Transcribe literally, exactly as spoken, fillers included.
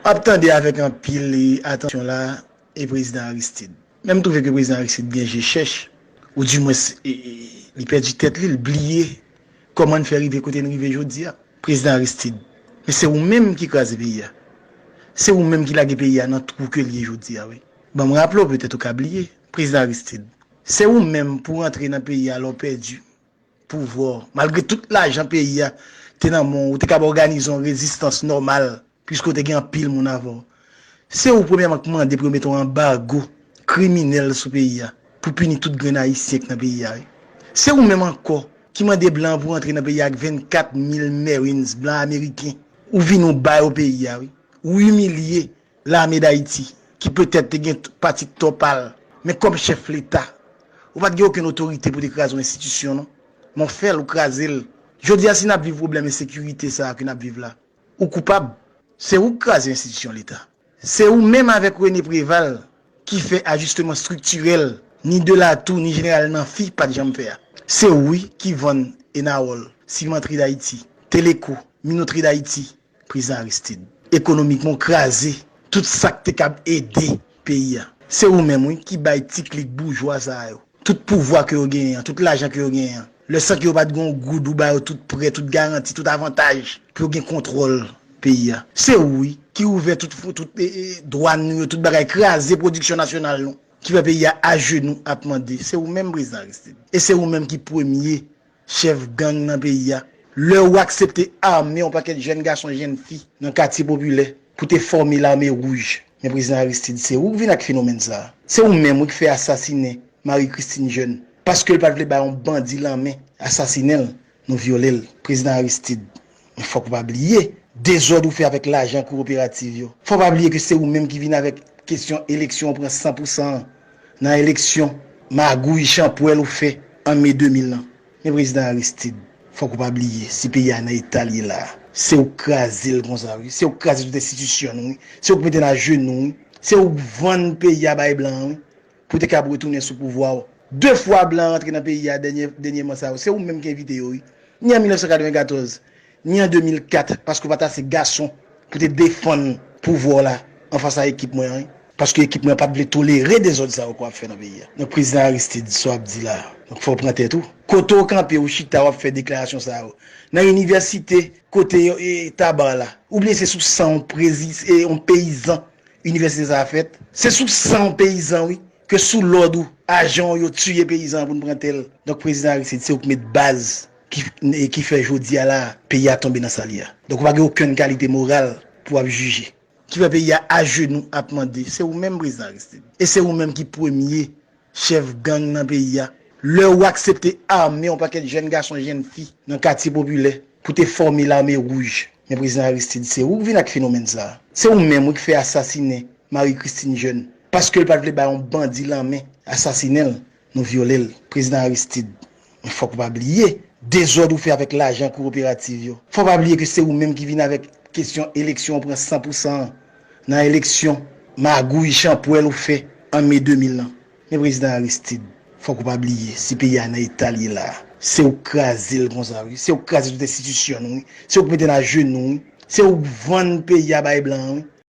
ap tande avèk anpil atansyon la, e prezidan Aristide. Men m twouve ke prezidan Aristide gen je chèch, oudimwens li pèdi tèt li, li bliye kòman n fè rive kote n rive jodi a. Prezidan Aristide, men se ou menm ki kraze peyi a. Se ou menm ki lage peyi a nan twou ke l ye jodi a, wi. Ban m raple w, petèt ou ka bliye, prezidan Aristide, se ou menm pou w antre nan peyi a lè w pèdi pouvwa w. Malgre tout lajan peyi a te nan men w, ou te kab òganize yon rezistans nòmal, piske w te gen anpil moun avè w. Se ou premyèman ki mande pou yo mete yon anbago kriminèl sou peyi a, pou pini tout grenn Ayisyen k nan peyi a, wi. Se ou menm ankò ki mande blan pou antre nan peyi a ak vennkat mil Marines blan ameriken. Ou vini, ou ba yo peyi a, wi. Ou imilye Lame Dayiti, ki petèt te gen pati k tò pa l, men kòm chèf Leta, ou pa t gen okenn otorite pou te kraze yon enstitisyon, non. Men w fè l, ou kraze l. Jodi a, si n ap viv pwoblèm ensekirite sa a ke n ap viv la, ou koupab. Se ou k kraze enstitisyon Leta. Se ou menm avèk René Préval ki fè ajisteman estriktirèl, ni Delatou, ni Jeneral Namphy pa t janm fè a. Se ou, wi, ki vann Enawòl, Simantri Dayiti, Teleco, Minotri Dayiti, prezidan Aristide. Ekonomikman, w kraze tout sa k te kab ede peyi a. Se ou menm, wi, ki bay ti klik boujwa sa yo tout pouvwa ke yo genyen an, tout lajan ke yo genyen an. Lè san ke yo pa t gen yon goud, ou ba yo tout prè, tout garanti, tout avantaj pou yo gen kontwòl peyi a. Se ou, wi, ki ouvè tout, tout e, e, dwàn nou yo, tout bagay, kraze pwodiksyon nasyonal nou, ki fè peyi a ajenou ap mande. Se ou menm, prezidan Aristide. E se ou menm ki premye chèf gang nan peyi a. Lè ou aksepte ame yon pakèt jèn gason, jèn fi nan katye popilè pou te fòme Lame Wouj. Men prezidan Aristide, se ou k vin ak fenomèn sa a. Se ou menm, wi, ki fè asasinen Marie Christine Jeune. Paske l pa t vle bay yon bandi lanmen asasinen l, nou vyole l. Prezidan Aristide, men fòk ou pa bliye dezòd ou fè avèk lajan kooperativ yo. Fòk pa bliye ke se ou menm ki vin avèk kesyon eleksyon ou pran san pou san an nan eleksyon magouy, chanpwèl ou fè an me de mil lan. Men prezidan Aristide, fòk ou pa bliye, si peyi a nan eta l ye la a, se ou k kraze l konsa, wi. Se ou k kraze tout enstitisyon nou, wi. Se ou k mete n ajenou, wi. Se ou k vann peyi a bay blan an, wi, pou te kab retounen sou pouvwa w. De fwa blan rantre nan peyi a dènye, dènyèman sa yo, se ou menm ki envite yo, wi. Ni an mil nèf san katrevenkatòz, ni an de mil kat, paske w pa t ase gason pou te defann pouvwa w la anfas a ekip mwen an, wi. Paske ekip mwen an pa t vle tolere dezòd sa yo ke w ap fè nan peyi a. Donk, prezidan Aristide, sa w ap di la a, donk, fò w pran tèt ou. Kote w kanpe, ou chita, w ap fè deklarasyon sa yo nan inivèsite kote, e, Taba la. Ou bliye se sou san yon prezi-, e, yon peyizan inivèsite sa a fèt. Se sou san yon peyizan, wi, ke sou lòd ou, ajan w yo tiye peyizan an pou n pran tè l. Donk, prezidan Aristide, se ou k met baz ki, e, ki fè jodi a la a, peyi a tonbe nan sa l ye a. Donk, ou pa gen okenn kalite moral pou w ap jije. Ki fè peyi a ajenou ap mande, se ou menm, prezidan Aristide. E se ou menm ki premye chèf gang nan peyi a. Lè ou aksepte ame yon pakèt jèn gason, jèn fi nan katye popilè pou te fòme Lame Wouj. Men prezidan Aristide, se ou k vin ak fenomèn sa a. Se ou menm, wi, ki fè asasinen Marie Christine Jeune. Paske l pa t vle bay yon bandi lanmen asasinen l, nou vyole l. Prezidan Aristide, men fòk ou pa bliye dezòd ou fè avèk lajan kooperativ yo. Fò w pa bliye ke se ou menm ki vin avèk kesyon eleksyon ou pran san pou san an nan eleksyon magouy, chanpwèl ou fè an me de mil lan. Men prezidan Aristide, fòk ou pa bliye, si peyi a nan eta l ye la a, se ou k kraze l konsa, wi. Se ou k kraze tout enstitisyon nou, wi. Se ou k mete n ajenou, wi. Se ou k vann peyi a bay blan an, wi,